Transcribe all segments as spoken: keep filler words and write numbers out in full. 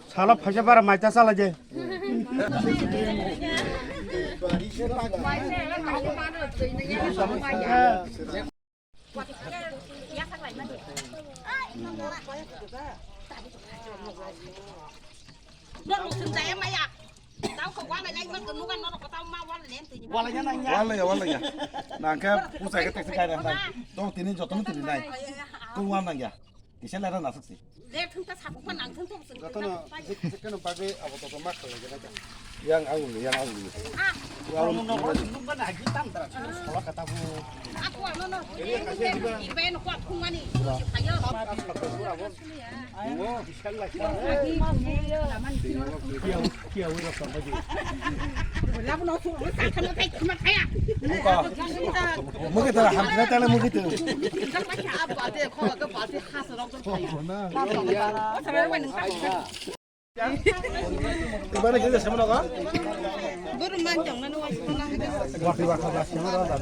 Salo phaisa bara maita sala je. Walaya, walaya. Nang khe pusa khe tekse kai rang dai. To tini jotono tini nai. Kung wan nang ya. Kisa lera nasuk si. Jotono jek-, jekkano bagwi abo toto ma khalai gana kha. Yang ang uli, yang ang uli. Yang ang uli. Mugi tara hamsina tala mugi tu. Ibana kisa sama naga? Guru man jong nanu wasi mana. Wati wati wati sama naga.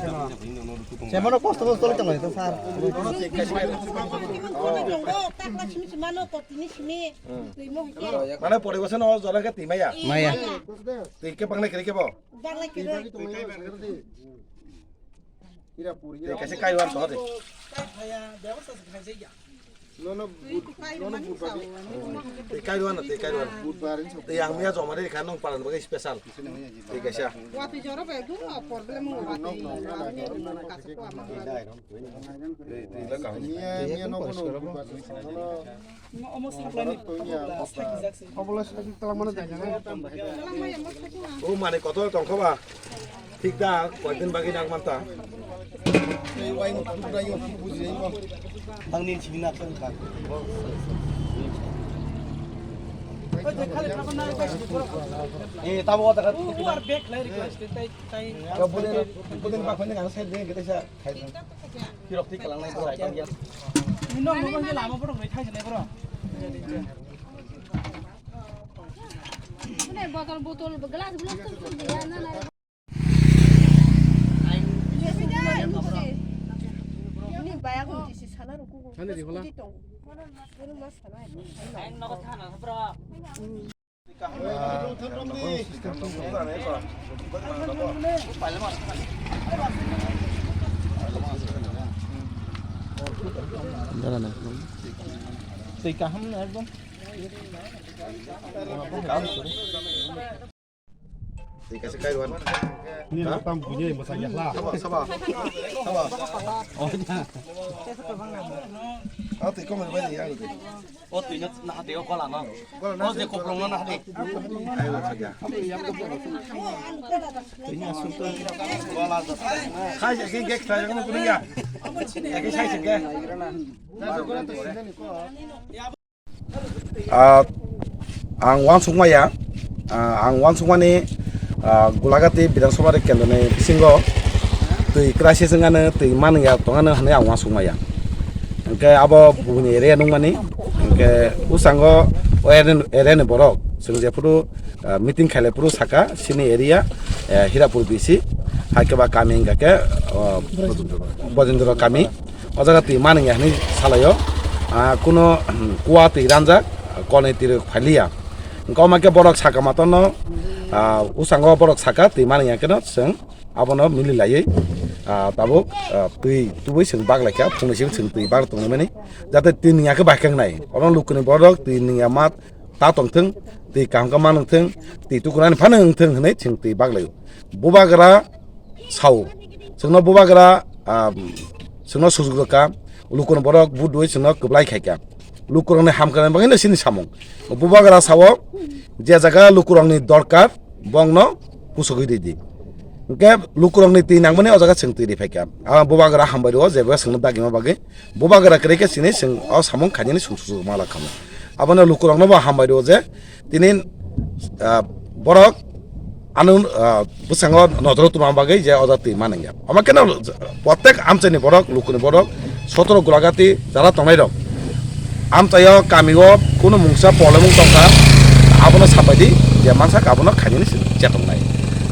Sama naga kosto kosto le tong to sar. Mana pori wasa no jora ke timaya. Maya. Tike pangne kiri ke bo. Tike se kai wan to de. Nono but, nono but bagi. Tei kairuan, tei kairuan. Tei ang miya joma de kan nong palan bagai special. Tei kaisa. Watui jora bai dum problem mo watui. Miya, miya nogo no but bagi. Omo saklai ni. Obola sakhi tala mana jai jana. O mane koto tongkho ba. Thik da, koyekdin bagwi nang manta. Ang nin sini nak kan. Eh, tabo kata kan. Bulan, bulan bakal ni kan saya dia kita sa. Hirok thik kalang nai borai kan ya. Nino mo bang lama bodo mai thai jene bro. Botol botol glass glass tu tu dia na na. Ini bayar kunci si sana ruku. Sana di hola. Ini mas sana. Aing nogo thana bro. Twi kaham no ekdom. Twi kaisa kairuan. Ini ha? Tam bunyi masa ya lah. Saba, saba. Saba. Oh, ya. Ah, twi kok mana ni ya? O twi no na hati o kola no. O je koprong no na hati. Khai je ke ke khai je kuno ya. Ke sai se ke. Ah, ang uansukmaya, ah, ang uansukmani, ah, Gulagati Bidhan Sabha ni kendroni bisingo twi crisis wngmani, twi manliya tongmani hinwi ang uansukmaya. Hwnkhe abo buini area nukmani, hwnkhe bwskango o area ni, area ni borok chwng jephuru, ah, meeting khailai phuru saka chini area, eh, Hirapur B C, hai khe ba kami wngkha khe, oh, Bojendra kami. O jaga twi manliya hinwi salaio. Ah, kuno, hmm, kua twi ranjak, kolni twi rok phailiya. Hwnkhe omo khe borok saka matorno, ah, bwskango borok saka twi manliya kheno chwng abono mili laiwi, ah, tabuk, ah, twi tubui chwng bak laikha, phungni simi chwng twi bak tongmani. Jate twi nungya khe bai khe wngnai. Oro lukuni borok twi nungya ma ta tongthwng, twi kaham khe ma nungthwng, twi tukunani phano wngthwng hinwi chwng twi bak laio. Bubagra sao. Chwngno bubagra, ah, chwngno sujuk rwkha, lukuni borok budui chwngno kwplai khaikha. Lukurokni hamkrai bagwino chini samung. Bubagra sao, je jaga lukurokni dorkar, bongno pusugwi ridi. Hwnkhe lukurokni twi nangmani o jaga chwng twi ri phaikha. Ah, bubagra hambai rwo, je bo chwngno dagima bagwi. Bubagra kwrwi khe chini chwng o samung khainani chwng sujuk mala khamu. Abono lukurokno bo hambai rwo je, tini, ah, Borok ano, ah, bwskango nodoro tuma bagwi je oda twi manang ya. Omo khe no, protek amchaini borok, lukuni borok, sotoro Gulagati jara tongnai rok. Amchaio kamio kunu mungsa polemung tongkha, abono sapaidi je mansak abono khainani se chetongnai.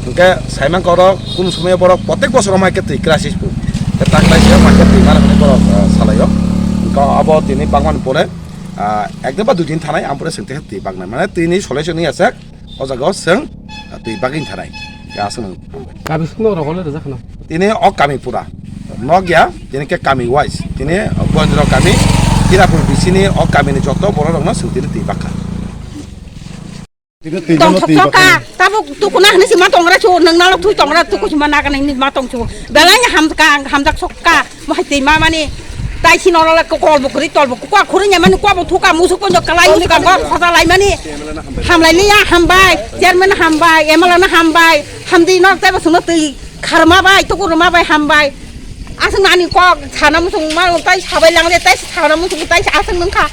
Hwnkhe saimang korok kunu somoyo borok protek bosor omo khe twi crisis bo. Khe taklai se omo khe twi manang borok, ah, salaio. Hwnkhe abo tini bangmani pore, ah, ek din ba dui din thanai, ampore sengte twi baknai. Mane tini solution ni asek. O jaga o chwng twi bagwi thanai. Khe aswk nang. Kami sukno rogole rwjak khna. Tini o kami pura. Nok ya, tini khe kami wise. Tini Goindra kami, Hirapur bisini o kamini joto borok rokno chwng tini twi bakha. Tong sok sok ka, tabuk tukuna hwnwi se ma tongra chu, nwng nalok thui tongra tuku se ma naga nini ma tong chu. Belai ni ham ka, hamjak sok ka. Mo hai twi ma mani tai si norole ko kol bo kuri tol bo ko khuri nya mani ko bo thuka musuk ko kalai musuk ko khoda lai mani hamlai liya hambai chairman hambai M L A na hambai hamdi nok tai bo sungno twi kharma bai tuku ruma bai hambai aswk nani kok sana musuk ma tai sabai lang le tai sana musuk tai aswk nung kha.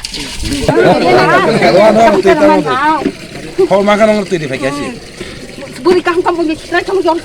Hol ma ka nong twi di phai kya si. Buri kaham kam bo ni na chong jong.